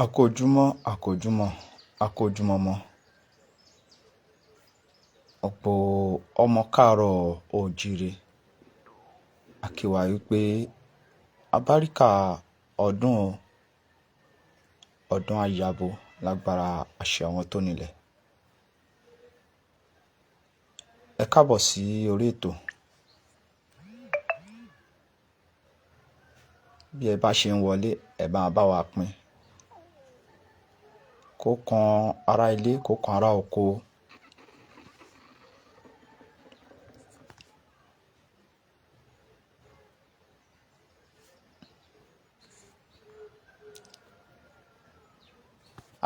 A kú ojúmọ́, a kú ojúmọ́, a kú ojúmọmọ. Ọ̀pọ̀ ọmọ káàárọ̀ oòjíire. A kí wa wípé abáríkà ọdún o, ọdún á yabo lágbára àṣẹ àwọn tó nílẹ̀. Ẹ káàbọ̀ sí orí ètò. Bí ẹ bá ṣe ń wọlé, ẹ máa bá wa pín. Kó kan ará ilé, kó kan ará oko.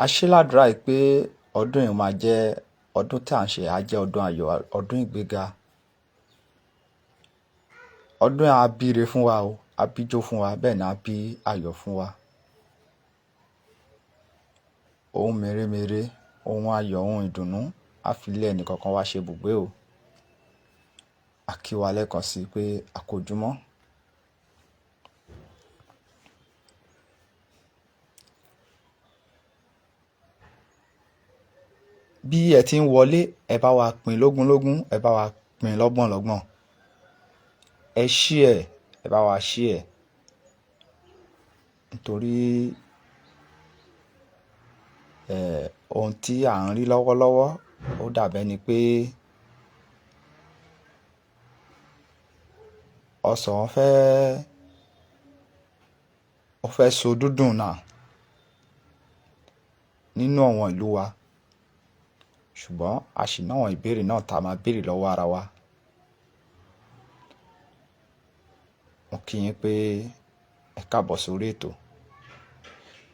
A ṣe ládùrá yìí pé ọdún yìí máa jẹ́ ọdún tí à ń ṣe, á jẹ́ ọdún ayọ̀, ọdún ìgbéga. Ọdún á bíre fún wa o, á bíjó fún wa, bẹ́ẹ̀ ni á bí ayọ̀ fún wa. Ohun mèremère, ohun ayọ̀, ohun ìdùnnú á fi ilé ẹnì kọ̀ọ̀kan wa ṣe ibùgbé o. A kí wa lẹ́ẹ̀kan sí pé a kú ojúmọ́. Bí ẹ ti ń wọlé, ẹ bá wa pín lógúnlógún, ẹ bá wa pín lọ́gbọ̀nlọ́gbọ̀n. Ẹ share, ẹ bá wa share. Nítorí, ohun tí à ń rí lọ́wọ́lọ́wọ́ ó dàbí ẹni pé ọsàn fẹ́, ó fẹ́ so dúndùn náà nínú àwọn ìlú wa. Ṣùgbọ́n a sì ní àwọn ìbéèrè náà tá a máa béèrè lọ́wọ́ ara wa. Mo kí yín pé ẹ káàbọ̀ sórí ètò.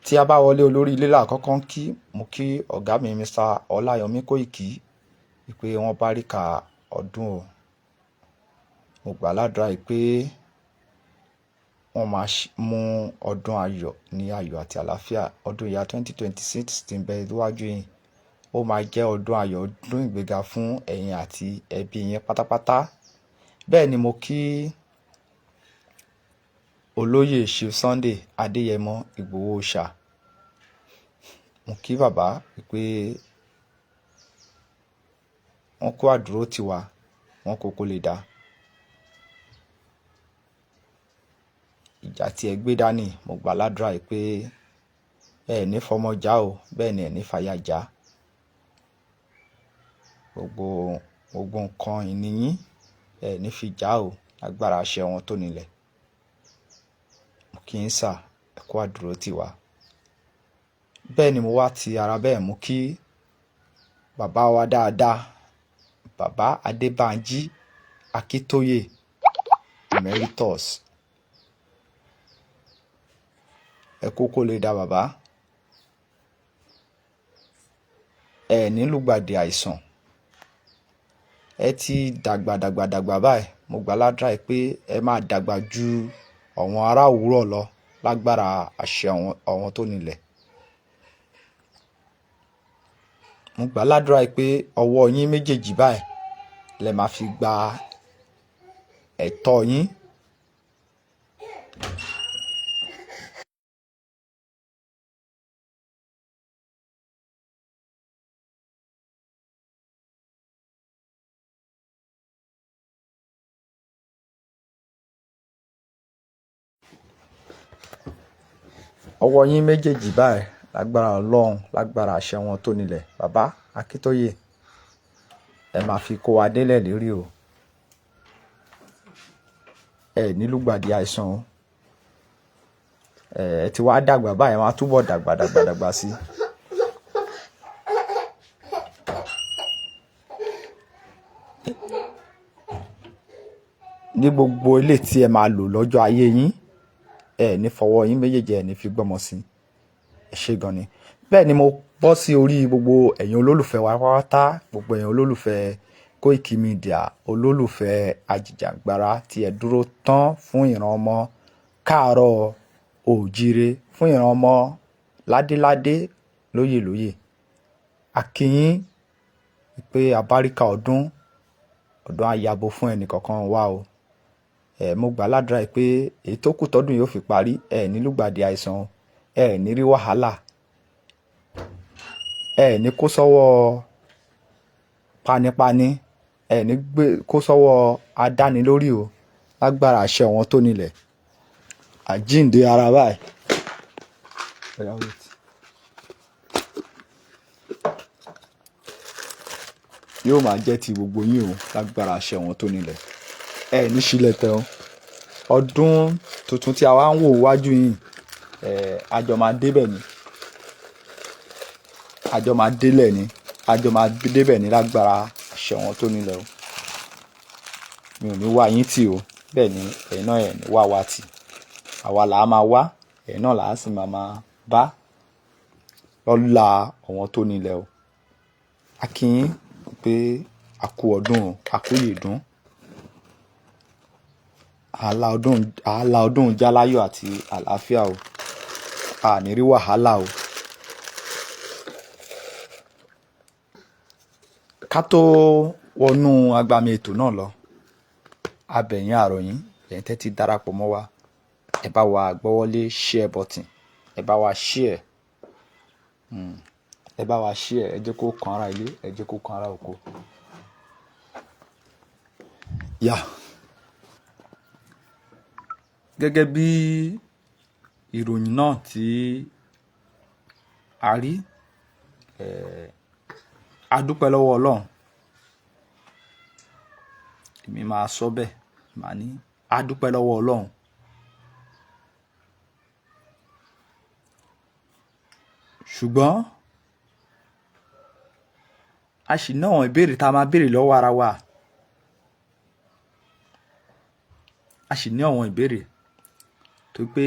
Tí a bá wọlé olórí ilé là kọ́kọ́ ń kí, mo kí ọ̀gá mi Mr. Ọláyọmí Kóìkì wípé wọ́n báríkà ọdún o. Mo gbà ládùrá yìí pé wọ́n máa mú ọdún ayọ̀ ní ayọ̀ àti àlàáfíà. Ọdún ìyá 2026 tí ń bẹ níwájú yín. Ó máa jẹ́ ọdún ayọ̀, ọdún ìgbéga fún ẹ̀yin àti ẹbí yín pátápátá. Bẹ́ẹ̀ ni mo kí olóyè Chief Sunday Adéyẹmọ Ìgbòho Òòṣà. Mo kí bàbá wípé wọ́n kó àdúró tiwa, wọ́n kó kó lè dá. Ìjà tí ẹ gbé dání, mo gbà ládùrá yìí pé ẹ ní fọmọ já o, bẹ́ẹ̀ ni ẹ ní fàyà já. Gbogbo, gbogbo nǹkan ìní yín ẹ ní fi já o, lágbára àṣẹ wọn tó nílẹ̀. Mo kí yín sà, ẹ kú àdúró tiwa. Bẹ́ẹ̀ ni mo wá ti ara bẹ́ẹ̀ mú kí bàbá wa dáadáa, bàbá Adébánjí Akíntóyè Emeritus. Ẹ kú kó lè dá bàbá. Ẹ ní lùgbàdì àìsàn. Ẹ ti dàgbà dàgbà dàgbà báyìí. Mo gbà ládùrá yìí pé ẹ máa dàgbà ju àwọn ará òwúrọ̀ lọ lágbára àṣẹ àwọn tó nílẹ̀. Mo gbà ládùrá yìí pé ọwọ́ yín méjèèjì báyìí lẹ máa fi gba ẹ̀tọ́ yín. Ọwọ́ yín méjèèjì báyìí lágbára Ọlọ́run, lágbára àṣẹ wọn tó nílẹ̀. Bàbá Akíntóyè, ẹ máa fi kó wa délẹ̀ lérí o. Ẹ ní lùgbàdì àìsàn o. Ẹ ti wá dàgbà báyìí, ẹ máa túbọ̀ dàgbà dàgbà dàgbà sí. Ní gbogbo ilé tí ẹ máa lò lọ́jọ́ ayé yín, ẹ ní fọwọ́ yín méjèèjì, ẹ ní fi gbọ́mọ sí. Ẹ ṣé gan ni. Bẹ́ẹ̀ ni mo bọ́ sí orí gbogbo ẹ̀yin olólùfẹ́ wa pátá, gbogbo ẹ̀yin olólùfẹ́ Koiki Media, olólùfẹ́ ajìjàgbara tí ẹ dúró tán fún ìran ọmọ káàárọ̀ oòjíire, fún ìran ọmọ ládéládé lóyèlóyè. A kí yín pé abáríkà ọdún, ọdún á yabo fún ẹnì kọ̀ọ̀kan wa o. Mo gbà ládùrá yìí pé èyí tó kù tọdún yìí ó fi parí, ẹ ní lùgbàdì àìsàn, ẹ ní rí wàhálà, Ẹ ní kó sọ́wọ́ panipani, ẹ ní gbé kó sọ́wọ́ adánilórí o, lágbára àṣẹ àwọn tó nílẹ̀. Àjíǹde ara báyìí. Oya, wait. Yóò máa jẹ́ ti gbogbo yín o, lágbára àṣẹ àwọn tó nílẹ̀. Ẹ ní ṣílẹ̀ tẹ o. Ọdún tuntun tí a wá ń wò wájú yìí, àjọ máa débẹ̀ ni. Àjọ máa délẹ̀ ni. Àjọ máa débẹ̀ ni lágbára àṣẹ àwọn tó nílẹ̀ o. Mi ò ní wá yín tì o. Bẹ́ẹ̀ ni ẹ̀yin náà ẹ̀ ní wá wa tì. Àwa là á máa wá, ẹ̀yin náà là á sì máa máa bá lọ́la àwọn tó nílẹ̀ o. A kí yín pé a kú ọdún o, a kú ìyèdún. Àlà ọdún, àlà ọdún jáláyọ̀ àti àlàáfíà o. A ní rí wàhálà o. Ká tó wọnú agbami ètò náà lọ, a bẹ̀ yín, a rọ̀ yín, ẹ̀yin tẹ́ ti darapọ̀ mọ́ wa, ẹ bá wa gbọ́wọ́lé share button, ẹ bá wa share, ẹ bá wa share, ẹ jẹ́ kó kan ara ilé, ẹ jẹ́ kó kan ara oko. Yà. Gẹ́gẹ́ bí ìròyìn náà tí a rí, a dúpẹ́ lọ́wọ́ Ọlọ́run. Èmi máa sọ bẹ́ẹ̀, màá ní a dúpẹ́ lọ́wọ́ Ọlọ́run. Ṣùgbọ́n a sì ní àwọn ìbéèrè tá a máa béèrè lọ́wọ́ ara wa. A sì ní àwọn ìbéèrè tó pé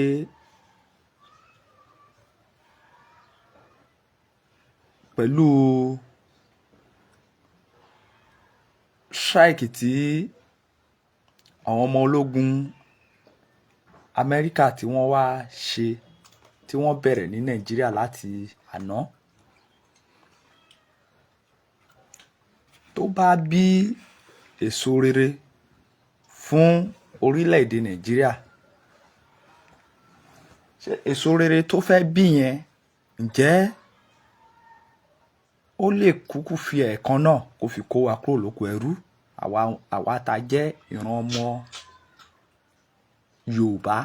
pẹ̀lú strike tí àwọn ọmọ ológun Amẹ́ríkà tí wọ́n wá ṣe, tí wọ́n bẹ̀rẹ̀ ní Nàìjíríà láti àná. Tó bá bí èso rere fún orílẹ̀-èdè Nàìjíríà, ṣé èso rere tó fẹ́ bí yẹn, ǹjẹ́ ó lè kúkú fi ẹ̀ẹ̀kan náà kó fi kó wa kúrò lóko ẹrú? Àwa, àwa ta jẹ́ ìran ọmọ Yorùbá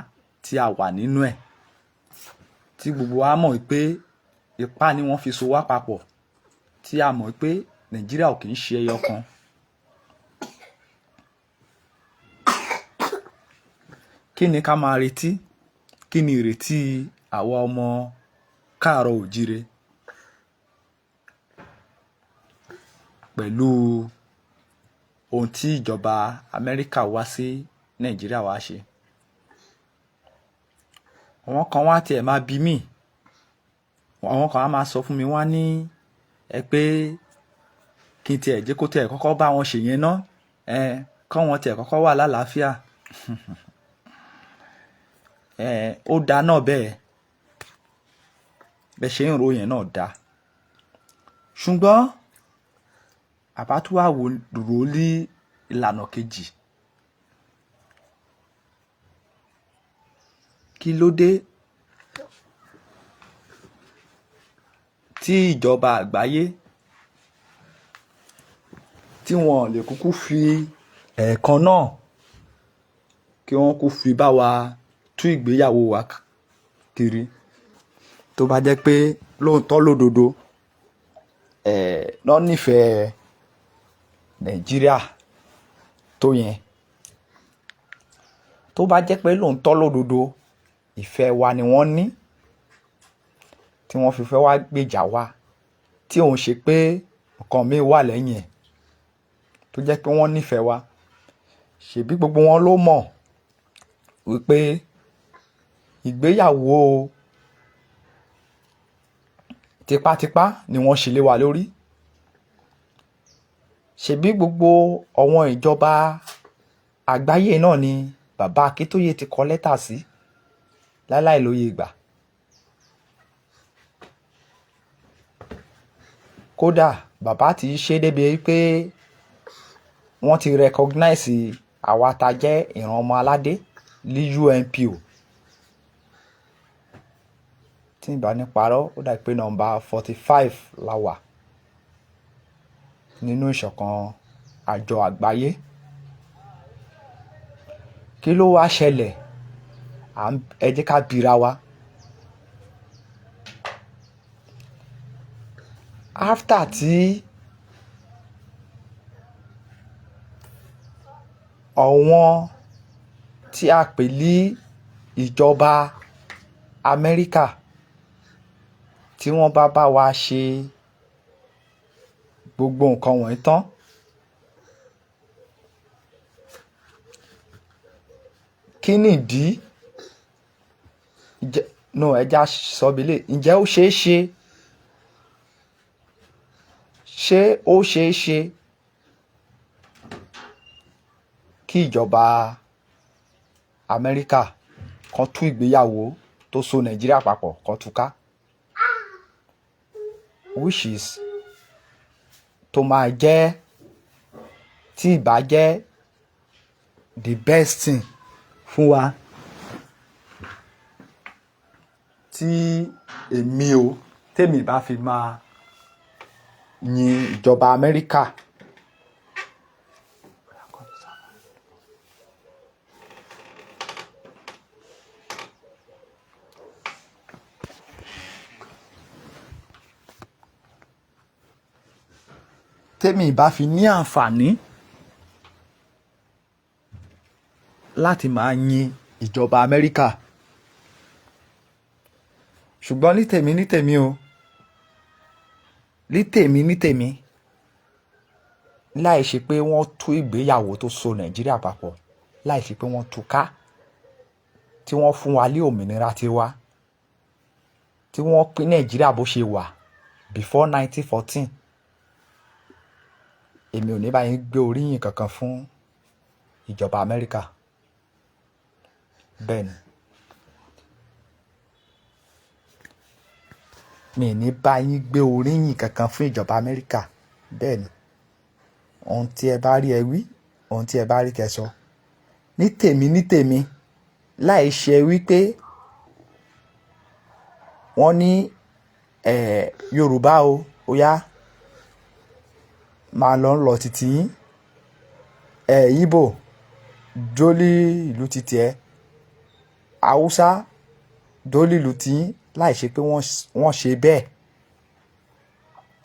tí a wà nínú ẹ̀, tí gbogbo wa mọ̀ pé ipá ni wọ́n fi so wá papọ̀, tí a mọ̀ pé Nàìjíríà ò kí ń ṣe ẹyọ kan. Kí ni ká máa retí? Kí ni ìrètí àwa ọmọ káàrọ̀ òjíire pẹ̀lú ohun tí ìjọba Amẹ́ríkà wá sí Nàìjíríà wá ṣe? Àwọn kan wá tí ẹ máa bi mí. Àwọn kan á máa sọ fún mi wá ní ẹ pé kí n tí ẹ jẹ́ kó tí ẹ kọ́kọ́ bá wọn ṣe yẹn ná. Ẹ kọ́ wọn tí ẹ kọ́kọ́ wà lálàáfíà. Ó da náà bẹ́ẹ̀. Bẹ́ẹ̀ ṣe ń ro yẹn náà da. Ṣùgbọ́n àbá tó wà wò rò ní ìlànà kejì. Kí ló dé tí ìjọba àgbáyé tí wọ́n lè kúkú fi ẹ̀ẹ̀kan náà kí wọ́n kú fi bá wa tú ìgbéyàwó wa kiri? Tó bá jẹ́ pé lóòótọ́ lódodo, lọ́ nífẹ̀ẹ́ Nàìjíríà tó yẹn. Tó bá jẹ́ pé lóòótọ́ lódodo, ìfẹ́ wa ni wọ́n ní, tí wọ́n fi fẹ́ wá gbèjà wa, tí òun ṣe pé nǹkan mìí wà lẹ́yìn ẹ̀, tó jẹ́ pé wọ́n nífẹ̀ẹ́ wa. Ṣèbí gbogbo wọn ló mọ̀ wípé ìgbéyàwó tipátipá ni wọ́n ṣe lé wa lórí. Ṣèbí gbogbo àwọn ìjọba àgbáyé náà ni bàbá Akíntóyè ti kọ lẹ́tà sí láíláí lóye ìgbà. Kódà bàbá ti ṣe débi pé wọ́n ti recognize àwa ta jẹ́ ìran ọmọ aládé ní UNPO. Tí n bá ní parọ́, ó dà pé nọ́mbà 45 la wà nínú ìṣọ̀kan àjọ àgbáyé. Kí ló wá ṣẹlẹ̀? Ẹ jẹ́ ká bira wa. After tí àwọn tí a pè ní ìjọba Amẹ́ríkà, tí wọ́n bá bá wa ṣe gbogbo nǹkan wọ̀nyí tán, kí nìdí? No, ẹ já sọ bí lè, ǹjẹ́ ó ṣeé ṣe, ṣé ó ṣeé ṣe kí ìjọba Amẹ́ríkà kan tú ìgbéyàwó tó so Nàìjíríà papọ̀ kan tú ká, which is tó máa jẹ́, tí ìbá jẹ́ the best thing fún wa, tí èmi o, tèmi bá fi máa yin ìjọba Amẹ́ríkà? Tèmi bá fi ní àǹfààní láti máa yin ìjọba Amẹ́ríkà. Ṣùgbọ́n ní tèmi, ní tèmi o, ní tèmi, ní tèmi, láì ṣe pé wọ́n tú ìgbéyàwó tó so Nàìjíríà papọ̀, láì ṣe pé wọ́n tú ká, tí wọ́n fún wa ní òmìnira tiwa, tí wọ́n pín Nàìjíríà bó ṣe wà before 1914, èmi ò ní bá yín gbé oríyìn kankan fún ìjọba Amẹ́ríkà. Bẹ́ẹ̀ ni, mi ò ní bá yín gbé oríyìn kankan fún ìjọba Amẹ́ríkà. Bẹ́ẹ̀ ni, ohun tí ẹ bá rí ẹ wí, ohun tí ẹ bá rí kẹ́ sọ. Ní tèmi, ní tèmi, láì ṣe wípé wọ́n ní Yorùbá o, ó yá, máa lọ ń lọ títí yín, Ìgbò dólí ìlú títí ẹ, Haúsá dólí ìlú tiyín, láì ṣe pé wọ́n ṣe bẹ́ẹ̀,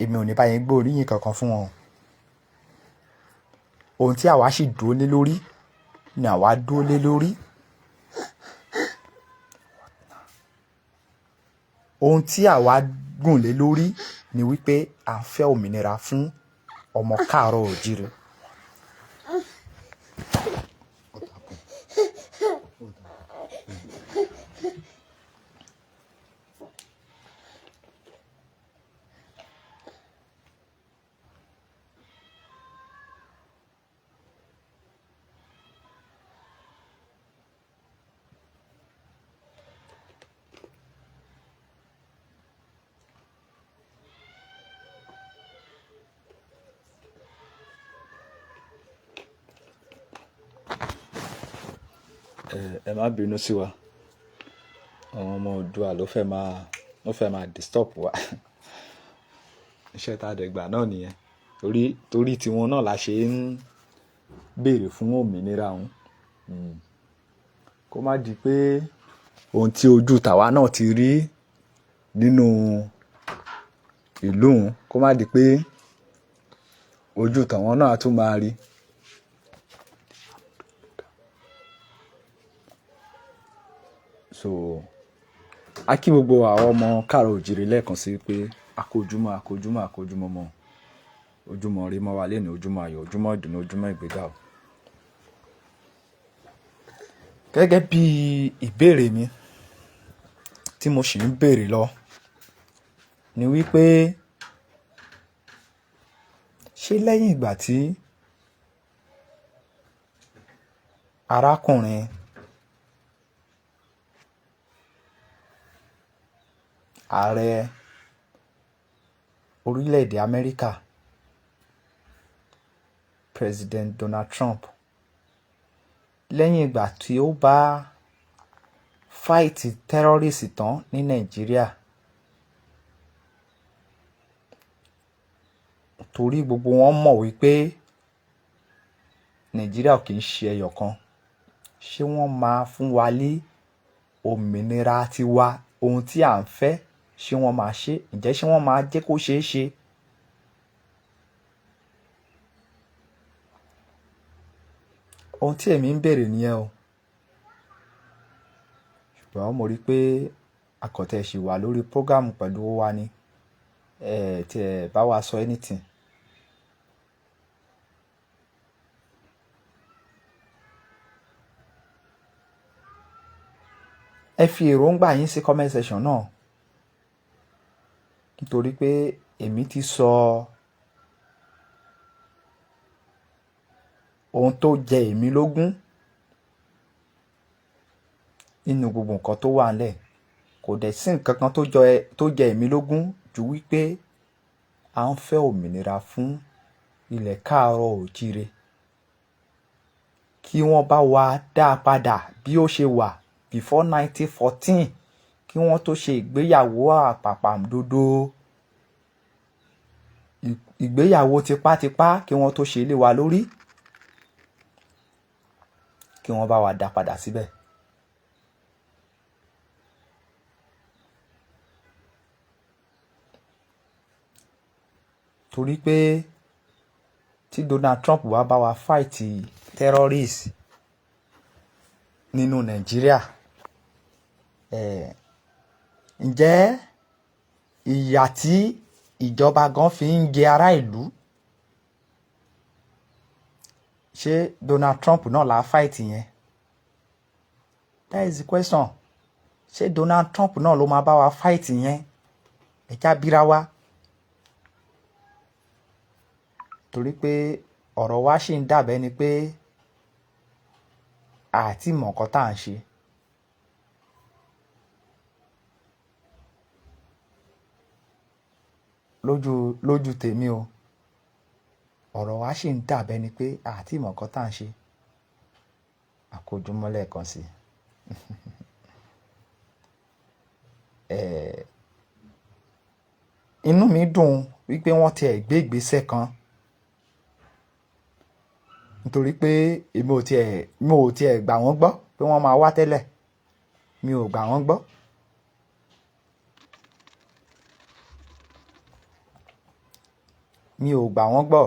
èmi ò ní bá yín gbé oríyìn kankan fún wọn. Ohun tí àwa sì dúró lé lórí ni àwa dúró lé lórí. Ohun tí àwa gùn lé lórí ni wípé à ń fẹ́ òmìnira fún ọmọ káàárọ̀ oòjíire. Ẹ má bínú sí wa, àwọn ọmọ Oòduà ló fẹ́ máa disturb wa. Iṣẹ́ tá a dẹ̀ gbà náà nìyẹn, torí tiwọn náà la ṣe ń béèrè fún òmìnira òun. Kó má di pé ohun tí ojú tàwa náà ti rí nínú ìlú òun, kó má di pé ojú tàwọn náà tún máa rí. So a kí gbogbo àwọn ọmọ káàrọ̀ òjìrì lẹ́ẹ̀kan sí pé a kú ojúmọ́, a kú ojúmọ́, a kú ojúmọ́ mọ́. Ojúmọ́ ire mọ́ wa lénìí, ojúmọ́ ayọ̀, ojúmọ́ ìdùnnú, ojúmọ́ ìgbéga o. Gẹ́gẹ́ bí ìbéèrè mi tí mo sì ń béèrè lọ ni wípé, ṣé lẹ́yìn ìgbà tí arákùnrin ààrẹ orílẹ̀-èdè Amẹ́ríkà, President Donald Trump, lẹ́yìn ìgbà tí ó bá fight terrorist tán ní Nàìjíríà, Torí gbogbo wọn mọ̀ wípé Nàìjíríà kì í ṣe ẹyọ kan. Ṣé wọ́n máa fún wa ní òmìnira tiwa, ohun tí à ń fẹ́? Ṣé wọ́n máa ṣe? Ǹjẹ́ ṣé wọ́n máa jẹ́ kó ṣeé ṣe? Ohun tí èmi ń béèrè nìyẹn o. Ṣùgbọ́n mo rí i pé àkọ́tẹ́ ṣì wà lórí program pẹ̀lú wa ni. Ẹ tí ẹ bá wa sọ anything. Ẹ fi èròǹgbà yín sí comment section náà. Nítorí pé èmi ti sọ ohun tó jẹ èmi lógún nínú gbogbo nǹkan tó wà nílẹ̀. Kò dẹ̀ sí nǹkan kan tó jẹ èmi lógún ju wípé à ń fẹ́ òmìnira fún ilẹ̀ káàárọ̀ oòjíire. Kí wọ́n bá wa dá padà bí ó ṣe wà before 1914, kí wọ́n tó ṣe ìgbéyàwó àpàpàǹdodo, ìgbéyàwó tipátipá, kí wọ́n tó ṣe lé wa lórí, kí wọ́n bá wa dá padà síbẹ̀. Torí pé tí Donald Trump wá bá wa fight terrorist nínú Nàìjíríà, ǹjẹ́ ìyà tí ìjọba gan fi ń jẹ ará ìlú, ṣé Donald Trump náà la fight yẹn? That is the question. Ṣé Donald Trump náà ló máa bá wa fight yẹn? Ẹ já bíra wa. Torí pé ọ̀rọ̀ wa ṣì ń dàbẹ́ ni pé àti mọ̀ nǹkan tá à ń ṣe. Lójú tèmi o, ọ̀rọ̀ wa ṣì ń dàbẹ́ ni pé àti mọ̀ nǹkan tá à ń ṣe. Àkójúmọ́ lẹ́ẹ̀kan sí. Inú mi dùn wípé wọ́n ti ẹ̀ gbé ìgbésẹ̀ kan. Nítorí pé èmi ò tiẹ̀, mi ò tiẹ̀ gbà wọ́n gbọ́ pé wọ́n máa wá tẹ́lẹ̀. Mi ò gbà wọ́n gbọ́. Mi ò gbà wọ́n gbọ́.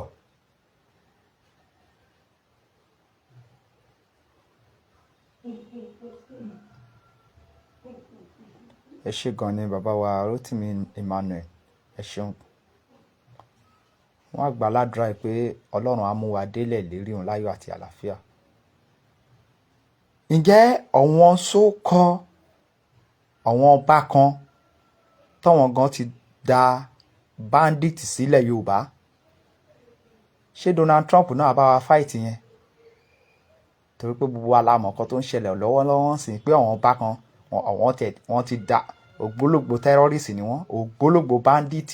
Ẹ ṣé gan ni bàbá wa Rotimi Emmanuel. Ẹ ṣeun. Wọ́n á gbà ládùrá pé Ọlọ́run á mú wa délẹ̀ lérí òun láyọ̀ àti àlàáfíà. Ǹjẹ́ àwọn sókọ àwọn ọba kan tọ́wọ́n gan ti da bandit sílẹ̀ Yorùbá? Ṣé Donald Trump náà bá wa fight yẹn? Torí pé gbogbo wa la mọ̀ nǹkan tó ń ṣẹlẹ̀ lọ́wọ́lọ́wọ́ sí pé àwọn ọba kan, àwọn tẹ̀, wọ́n ti da ògbólógbò terrorist ni wọ́n, ògbólógbò bandit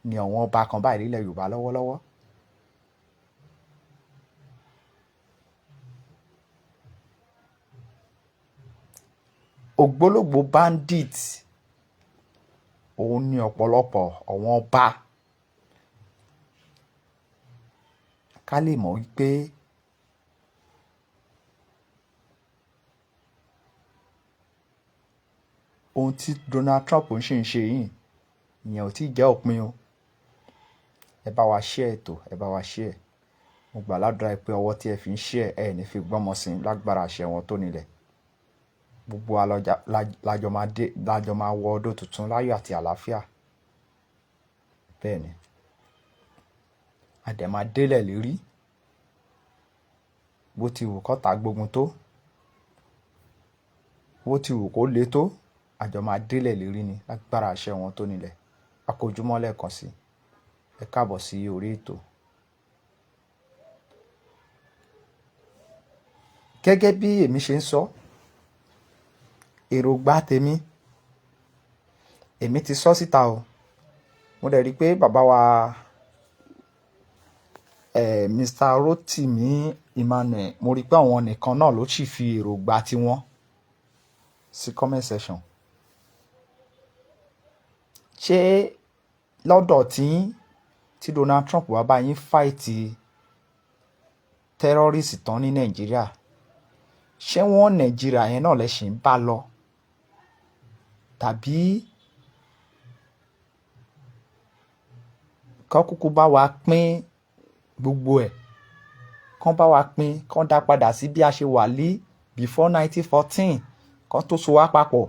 ni àwọn ọba kan báyìí nílẹ̀ Yorùbá lọ́wọ́lọ́wọ́. Ògbólógbò bandit òun ni ọ̀pọ̀lọpọ̀ àwọn ọba. Ká lè mọ̀ wípé ohun tí Donald Trump ń ṣì ń ṣe yìí, ìyẹn ò tí jẹ́ òpin o. Ẹ bá wa share ètò, ẹ bá wa share. Mo gbà ládùrá pé ọwọ́ tí ẹ fi ń share, ẹ ní fi gbọ́mọ sí lágbára àṣẹ wọn tó nílẹ̀. Gbogbo wa lájọ máa dé, lájọ máa wọ ọdún tuntun láyọ̀ àti àlàáfíà. Bẹ́ẹ̀ ni. A dẹ̀ máa délẹ̀ lérí. Bó ti wù kó ta gbógun tó, bó ti wù kó le tó, àjọ máa délẹ̀ lérí ni lágbára àṣẹ wọn tó nílẹ̀. A kó ojúmọ́ lẹ́ẹ̀kan sí. Ẹ káàbọ̀ sí orí ètò. Gẹ́gẹ́ bí èmi ṣe ń sọ, èròǹgbà tèmi, èmi ti sọ síta o. Mo dẹ̀ rí pé bàbá wa, Mr. Rotimi Emmanuel, mo rí pé àwọn nìkan náà ló sì fi èròǹgbà tiwọn sí comment section. Ṣé lọ́dọ̀ tí Tí Donald Trump wá bá yín fight terrorist tán ní Nàìjíríà, ṣé wọ́n Nàìjíríà yẹn náà lẹ ṣì ń bá lọ, tàbí kán kúkú bá wa pín gbogbo ẹ̀, kán bá wa pín, kán dá padà sí bí a ṣe wà ní before 1914, kán tó so wá papọ̀?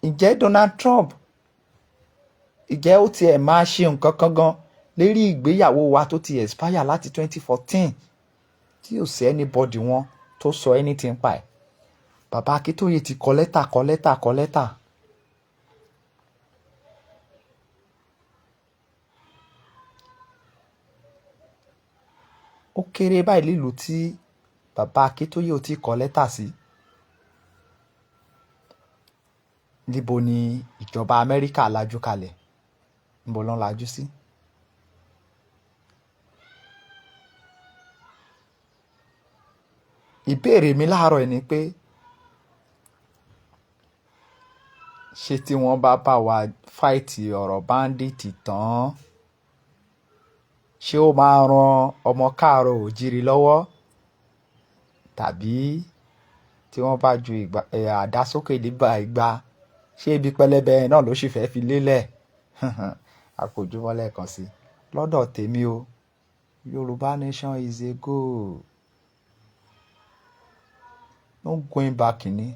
Ǹjẹ́ Donald Trump, ǹjẹ́ ó tiẹ̀ máa ṣe nǹkan kan gan lérí ìgbéyàwó wa tó ti expire láti 2014, tí ò sí anybody wọn tó sọ anything pa ẹ̀? Bàbá Akíntóyè ti kọ lẹ́tà, kọ lẹ́tà, kọ lẹ́tà. Ó kéré báyìí lílùú tí bàbá Akíntóyè ò tí kọ lẹ́tà sí. Níbo ni ìjọba Amẹ́ríkà lajú kalẹ̀? Níbo ló ń lajú sí? Ìbéèrè mi láàárọ̀ yìí ni pé, ṣé tí wọ́n bá bá wa fight ọ̀rọ̀ bandit tán, ṣé ó máa ran ọmọ káàárọ̀ òjíire lọ́wọ́? Tàbí tí wọ́n bá ju àdá sókè nígbà ìgbà, ṣé ibi pẹlẹbẹ náà ló sì fẹ́ fi lélẹ̀? A kò jùmọ̀ lẹ́ẹ̀kan sí. Lọ́dọ̀ tèmi o, Yorùbá nation is a go. No going back ni.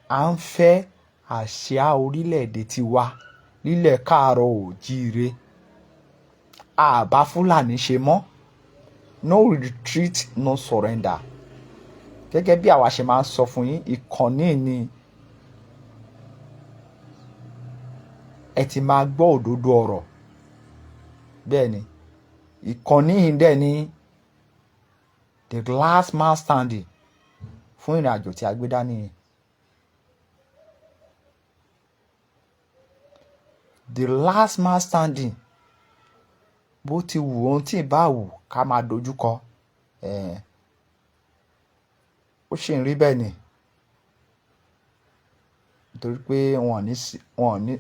À ń fẹ́ àsíá orílẹ̀-èdè tiwa nílẹ̀ káàárọ̀ òjíire. A bá Fúlàní ṣe mọ́. No retreat, no surrender. Gẹ́gẹ́ bí àwa ṣe máa ń sọ fún yín, ìkànnì ni ẹ ti máa gbọ́ òdodo ọ̀rọ̀. Bẹ́ẹ̀ ni, ìkànnì yìí dẹ̀ ni the last man standing fún ìrìnàjò tí a gbé dání yìí. The last man standing. Bó ti wù ohun tí ì bá wù ká máa dojúkọ. Ó sì ń rí bẹ́ẹ̀ ni. Nítorí pé wọn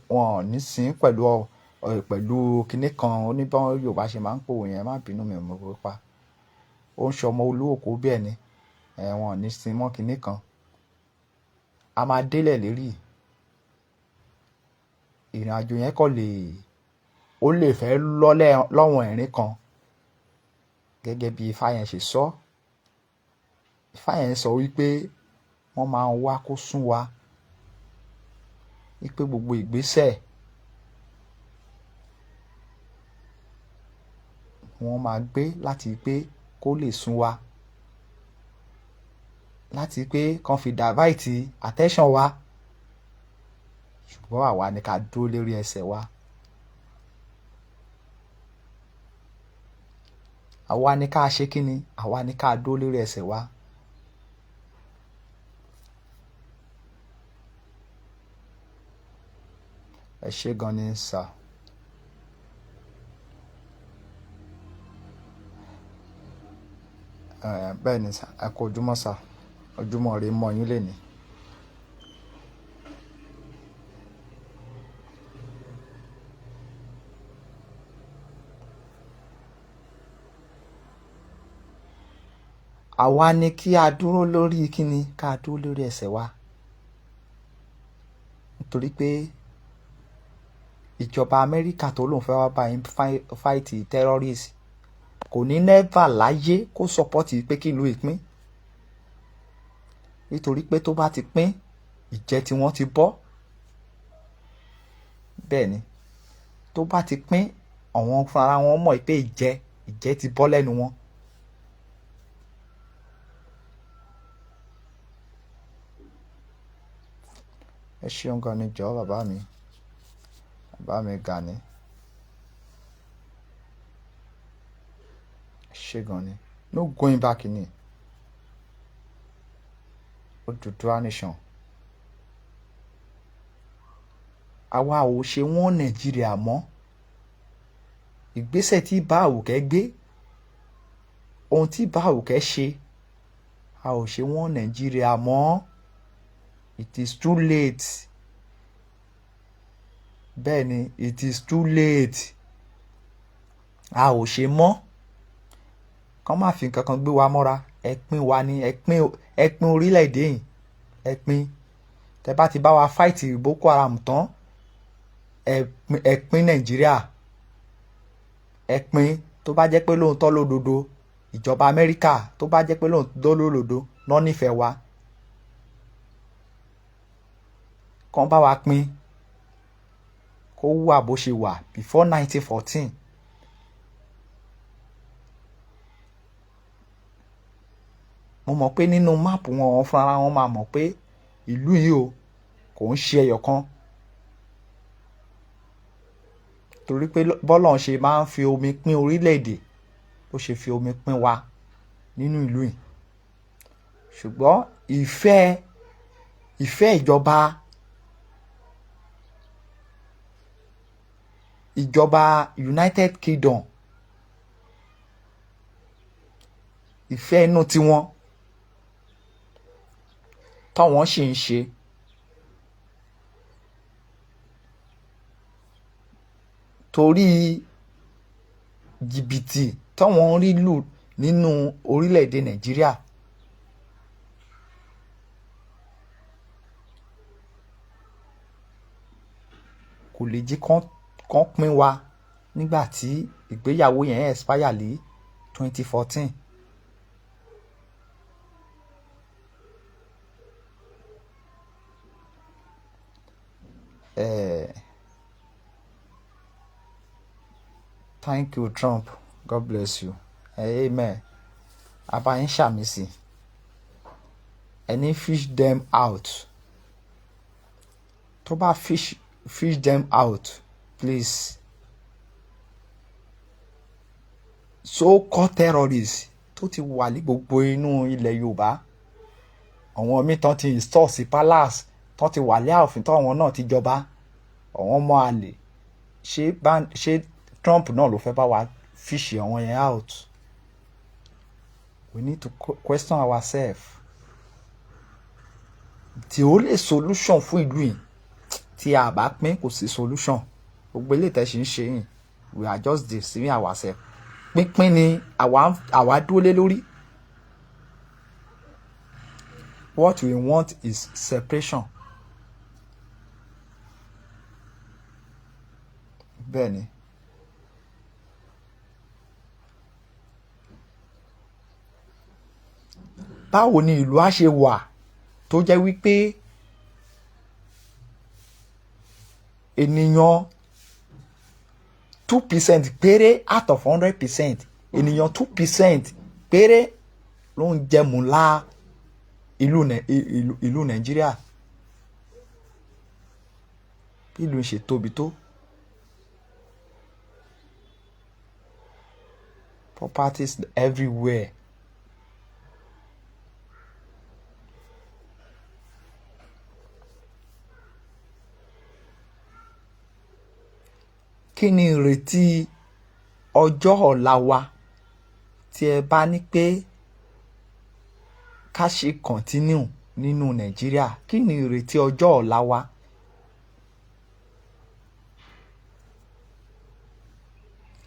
ò ní sín pẹ̀lú kíní kan oníbọn Yorùbá ṣe máa ń pòwe yẹn, má bínú, mi ò mọ̀ pé pa. Ó ń ṣọmọ olúòkú bẹ́ẹ̀ ni. Wọn ò ní sin mọ́ kíní kan. A máa délẹ̀ lérí. Ìrìnàjò yẹn kọ́ lè, ó lè fẹ́ lọ́lẹ̀ lọ́wọ́n ẹ̀rín kan. Gẹ́gẹ́ bí ifá yẹn ṣe sọ. Ifá yẹn sọ wípé wọ́n máa ń wá kó sún wa. Wípé gbogbo ìgbésẹ̀ wọ́n máa gbé láti pé kó lè sún wa. Láti pé kàn fi divert attention wa. Ṣùgbọ́n àwa ni ká dúró lérí ẹsẹ̀ wa. Àwa ni ká ṣe kíni? Àwa ni ká dúró lérí ẹsẹ̀ wa. Ẹ ṣé gan ni sir. Bẹ́ẹ̀ ni sir, ẹ kú ojúmọ́ sir. Ojúmọ́ ire mọ́ yín lénìí. Àwa ni kí a dúró lórí kíni? Ká dúró lórí ẹsẹ̀ wa. Nítorí pé ìjọba Amẹ́ríkà tó lóun fẹ́ wá bá yín fight terrorist kò ní never láyé kó support pé kí ìlú ìpín. Nítorí pé tó bá ti pín, ìjẹ tí wọ́n ti bọ́. Bẹ́ẹ̀ ni, tó bá ti pín, àwọn fúnra wọn mọ̀ pé ìjẹ ti bọ́ lẹ́nu wọn. Ẹ ṣeun gan ni jọ̀ọ́ bàbá mi. Bàbá mi Gani. Ẹ ṣé gan ni. No going back ni. Odùduwà nation. Àwa ò ṣe wọ́n Nàìjíríà mọ́. Ìgbésẹ̀ tí bá àwùkẹ́ gbé, ohun tí bá àwùkẹ́ ṣe, a ò ṣe wọ́n Nàìjíríà mọ́. It is too late. Bẹ́ẹ̀ ni, it is too late. A ò ṣe mọ́. Kán má fi nǹkan kan gbé wa mọ́ra. Ẹ pín wa ní, ẹ pín, ẹ pín orílẹ̀-èdè yìí, ẹ pín. Tẹ bá ti bá wa fight Boko Haram tán, ẹ pín, ẹ pín Nàìjíríà, ẹ pín. Tó bá jẹ́ pé lóòótọ́ lódodo, ìjọba Amẹ́ríkà, tó bá jẹ́ pé lóòótọ́ lódodo náà nífẹ̀ẹ́ wa, kán bá wa pín kó wà bó ṣe wà before 1914. Mo mọ̀ pé nínú map wọn, wọn fúnra wọn máa mọ̀ pé ìlú yìí o kò ń ṣe ẹyọ kan, torí pé bọ́lọ̀ ṣe máa ń fi omi pín orílẹ̀-èdè ló ṣe fi omi pín wa nínú ìlú yìí. Ṣùgbọ́n ìfẹ́ ìjọba United Kingdom, ìfẹ́ inú tiwọn táwọn sì ń ṣe, torí jìbìtì táwọn ń rí lù nínú orílẹ̀-èdè Nàìjíríà, kò lè jí kán pín wa nígbà tí ìgbéyàwó yẹn expire ní 2014. Thank you, Trump. God bless you. Amen. Abayin ṣàmì sí. Ẹni fish them out. Tó bá fish them out, please. So-called terrorists tó ti wà ní gbogbo inú ilẹ̀ Yorùbá, àwọn míì tán ti install sí palace, tán ti wà ní ààfin, táwọn náà ti jọba, àwọn ọmọ àlè. Ṣé Trump náà ló fẹ́ bá wa fish àwọn yẹn out? We need to question ourselves. The only solution fún ìlú yìí, tí a bá pín, kò sí solution. Gbogbo eléyìí tẹ́ ṣe ń ṣe yìí, we are just deceiving ourselves. Pínpín ni àwa dúró lé lórí. What we want is separation. Bẹ́ẹ̀ ni. Báwo ni ìlú á ṣe wà tó jẹ́ wípé ènìyàn 2% péré out of 100%, ènìyàn 2% péré ló ń jẹ mùlá ìlú Nàìjíríà, bí ìlú ṣe tóbi tó? Properties everywhere. Kí ni ìrètí ọjọ́ ọ̀la wa tí ẹ bá ní pé ká ṣe continue nínú Nàìjíríà? Kí ni ìrètí ọjọ́ ọ̀la wa?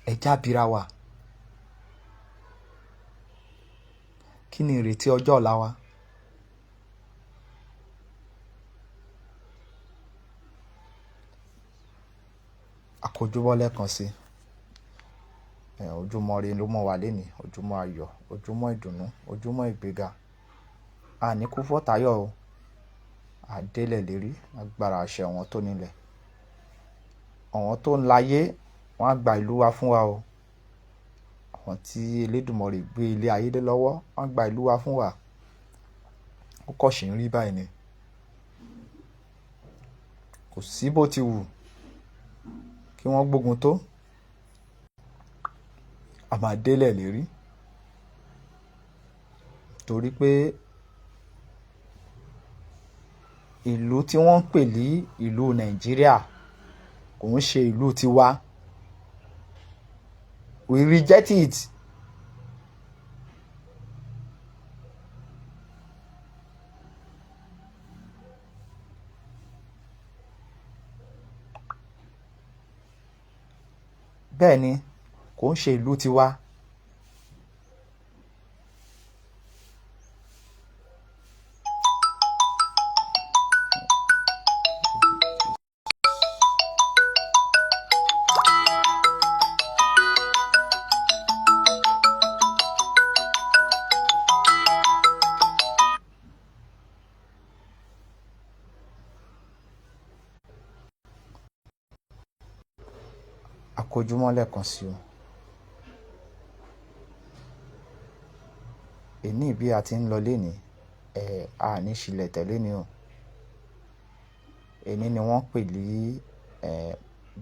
Ẹ já bira wa. Kí ni ìrètí ọjọ́ ọ̀la wa? Àkójúbọ́ lẹ́ẹ̀kan sí. Ojúmọ́ ire ló mọ́ wa lénìí, ojúmọ́ ayọ̀, ojúmọ́ ìdùnnú, ojúmọ́ ìgbéga. A ní kú fọ́tàyọ̀ o. A délẹ̀ lérí, agbára àṣẹ àwọn tó nílẹ̀. Àwọn tó ń láyé, wọ́n á gba ìlú wa fún wa o. Àwọn tí Elédùmarè gbé ilé ayé lé lọ́wọ́, wọ́n á gba ìlú wa fún wa. Ó kọ̀ ṣì ń rí báyìí ni. Kò sí bó ti wù kí wọ́n gbógun tó. A máa délẹ̀ lérí. Torí pé ìlú tí wọ́n ń pè ní ìlú Nàìjíríà kò ń ṣe ìlú tiwa. We reject it. Bẹ́ẹ̀ ni, kò ń ṣe ìlú tiwa. Àkójúmọ́ lẹ́ẹ̀kan sí o. Èní bí a ti ń lọ lénìí, ẹ̀ a ní ṣílẹ̀ tẹ̀lé ni o. Èní ni wọ́n pè ní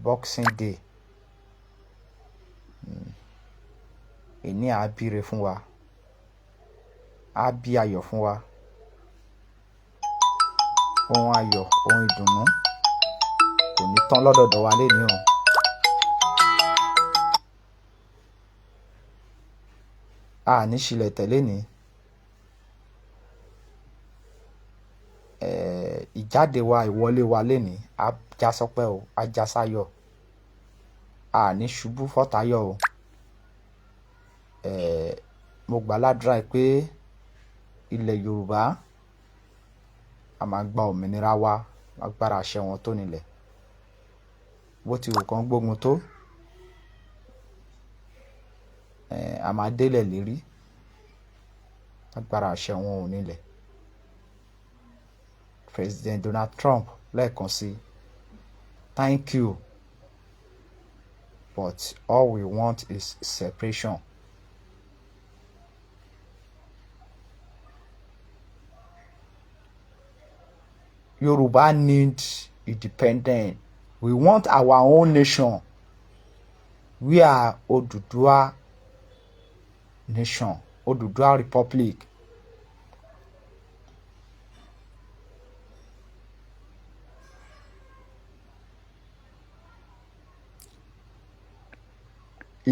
Boxing Day. Èní á bíre fún wa, á bí ayọ̀ fún wa. Ohun ayọ̀, ohun ìdùnnú kò ní tán lọ́dọ̀dọ̀ wa lénìí o. A ní ṣílẹ̀ tẹ̀lé ni. Ìjáde wa, ìwọlé wa lénìí, á já sọ́pẹ́ o, á já sáyọ̀. A ní ṣubú fọ́tàyọ̀ o. Mo gbà ládùrá pé ilẹ̀ Yorùbá a máa gba òmìnira wa lágbára àṣẹ wọn tó nílẹ̀. Bó ti wù kán gbógun tó, a máa délẹ̀ lérí lágbára àṣẹ wọn ò nílẹ̀. President Donald Trump, lẹ́ẹ̀kan sí, thank you, but all we want is separation. Yoruba need independence. We want our own nation. We are Oduduwa nation, Oduduwa Republic.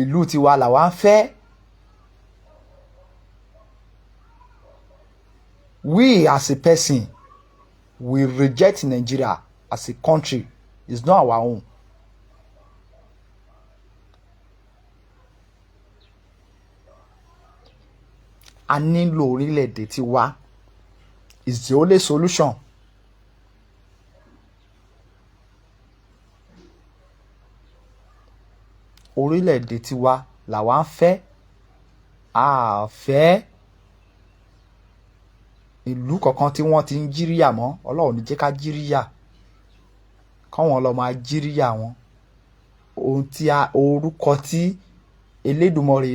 Ìlú tiwa làwa ń fẹ́. We as a person, we reject Nigeria as a country. It's not our own. A nílò orílẹ̀-èdè tiwa. It's the only solution. Orílẹ̀-èdè tiwa làwa ń fẹ́. A fẹ́ ìlú kankan tí wọ́n ti ń jíríyà mọ́. Ọlọ́run ní jẹ́ ká jíríyà, káwọn lọ máa jíríyà wọn. Ohun tí a orúkọ tí Elédùmarè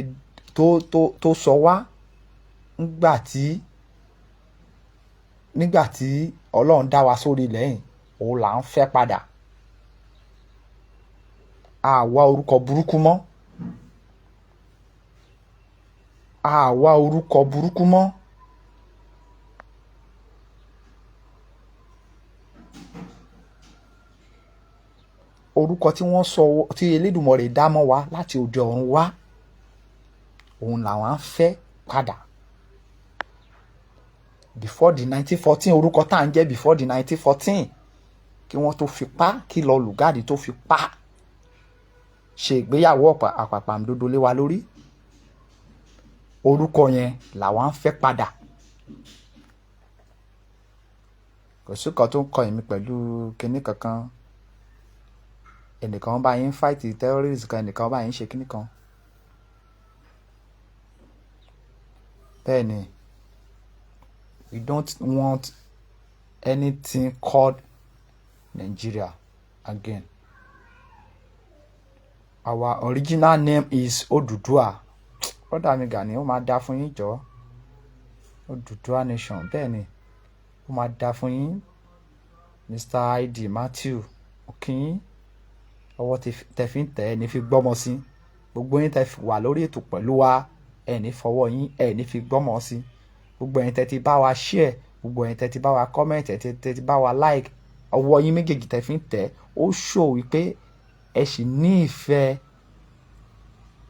tó sọ wá nígbà tí Ọlọ́run dá wa sórí ilẹ̀ yìí, òun là ń fẹ́ padà. A wá orúkọ burúkú mọ́, a wá orúkọ burúkú mọ́. Orúkọ tí wọ́n sọ, tí Elédùmarè dá mọ́ wa láti òde ọ̀run wá, òun làwọn á fẹ́ padà. Before the 1914, orúkọ tá à ń jẹ́ before the 1914, kí wọ́n tó fipá, kí lọ lùgádì tó fipá ṣe ìgbéyàwó àpàpàǹdodo lé wa lórí, orúkọ yẹn làwọn á fẹ́ padà. Kò sí kan tó ń kọ èmi pẹ̀lú kinní kankan. Ẹnìkan bá yín fight terrorist kan, ẹnìkan bá yín ṣe kinní kan. Bẹ́ẹ̀ ni, we don't want anything called Nigeria again. Our original name is Oduduwa. Brother mi Gani, ó máa dá fún yín jọ. Oduduwa nation, bẹ́ẹ̀ ni, ó máa dá fún yín. Mr. ID Matthew okinyin, ọwọ́ tẹ fi ń tẹ̀ ẹ́ ní fi gbọ́mọ sí. Gbogbo yín tẹ wà lórí ètò pẹ̀lú wa, ẹ̀ ní fọwọ́ yín, ẹ̀ ní fi gbọ́mọ sí. Gbogbo ẹ̀yin tẹ ti bá wa share, gbogbo ẹ̀yin tẹ ti bá wa comment, ẹ̀ tẹ ti bá wa like, ọwọ́ yín méjèèjì tẹ fi ń tẹ̀, ó show wípé ẹ sì ní ìfẹ́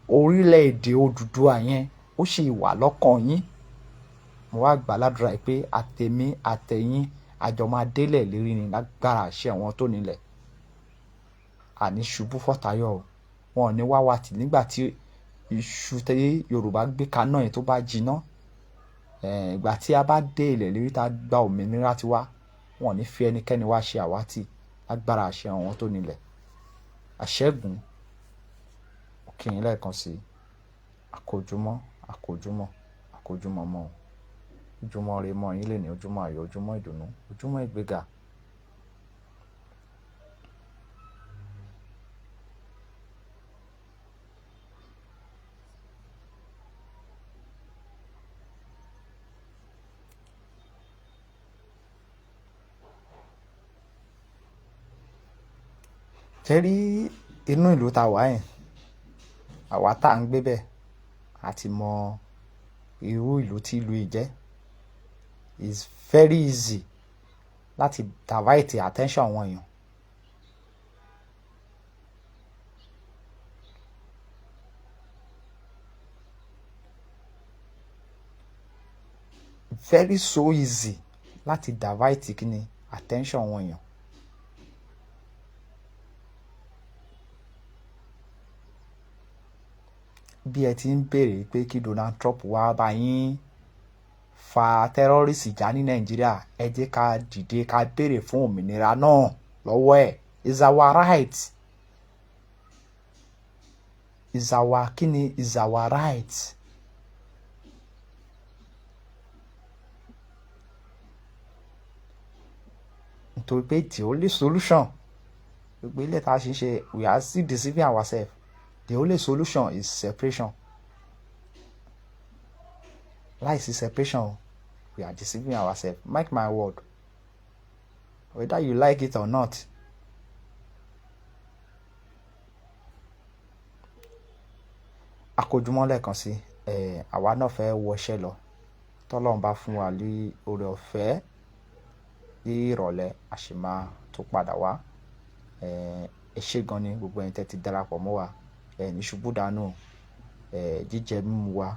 orílẹ̀-èdè Odùduwà yẹn, ó sì wà lọ́kàn yín. Mo wá gbà ládùúrà pé àtèmi àtẹ̀yin, àjọ máa délẹ̀ lérí ni lágbára àṣẹ àwọn tó nílẹ̀. Àní ṣubú fọ́tayọ̀ o. Wọn ò ní wá wa tì nígbà tí iṣu tí Yorùbá gbé kaná yẹn tó bá jiná. Ìgbà tí a bá dé ilẹ̀ ìlérí, tá a gba òmìnira tiwa, wọn ò ní fi ẹnikẹ́ni wá ṣe àwátì lágbára àṣẹ àwọn tó nílẹ̀. Àṣẹ́gun kí yín lẹ́ẹ̀kan sí, àkójúmọ́, àkójúmọ́, àkójúmọ́ mọ́ o. Ojúmọ́ ire mọ́ yín lónìí, ojúmọ́ ayọ̀, ojúmọ́ ìdùnnú, ojúmọ́ ìgbéga. Ṣé rí inú ìlú tá wà yẹn, àwa tá à ń gbé bẹ́ẹ̀, a ti mọ irú ìlú tí ìlú yìí jẹ́. It's very easy láti divert attention àwọn èèyàn. Very so easy láti divert kíni attention àwọn èèyàn. Bí ẹ ti ń béèrè pé kí Donald Trump wá bá yín fa terrorist já ní Nàìjíríà, ẹ jẹ́ ká dìde ká béèrè fún òmìnira náà lọ́wọ́ ẹ̀. Is our right, is our kíni, is our right. Nítorí pé the only solution, gbogbo ilé tá a ṣe ń ṣe, we are still deceiving ourselves. The only solution is separation. Láìsí separation, we are deceiving ourselves. Mark my word, whether you like it or not. Àkójúmọ́ lẹ́ẹ̀kan sí ẹ̀, àwa náà fẹ́ wọṣẹ́ lọ. Tọ́lọ́run bá fún wa ní oore ọ̀fẹ́ ní ìrọ̀lẹ́, a sì máa tó padà wá. Ẹ ṣé gan ni gbogbo ẹ̀yin tẹ́ ti darapọ̀ mọ́ wa. Ẹ ní ṣubú dànù. Jíjẹ mímu wa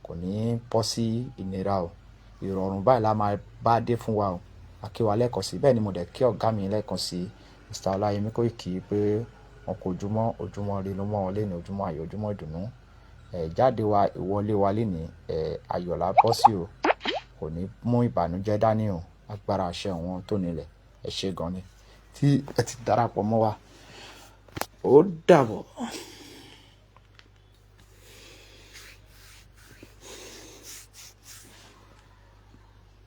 kò ní bọ́ sí ìnira o. Ìrọ̀rùn báyìí la máa bá dé fún wa o. A kí wa lẹ́ẹ̀kan sí. Bẹ́ẹ̀ ni mo dẹ̀ kí ọ̀gá mi lẹ́ẹ̀kan sí, Mr. Ọláyẹmí Kóìkì, pé wọn kò ojúmọ́, ojúmọ́ ire ló mọ́ wọn léni, ojúmọ́ ayọ̀, ojúmọ́ ìdùnnú. Jáde wa, ìwọlé wa léni, ayọ̀ la bọ́ sí o. Kò ní mú ìbànújẹ́ dání o. Agbára àṣẹ àwọn tó nílẹ̀. Ẹ ṣé gan ni tí ẹ ti darapọ̀ mọ́ wa. Ó dàbọ̀.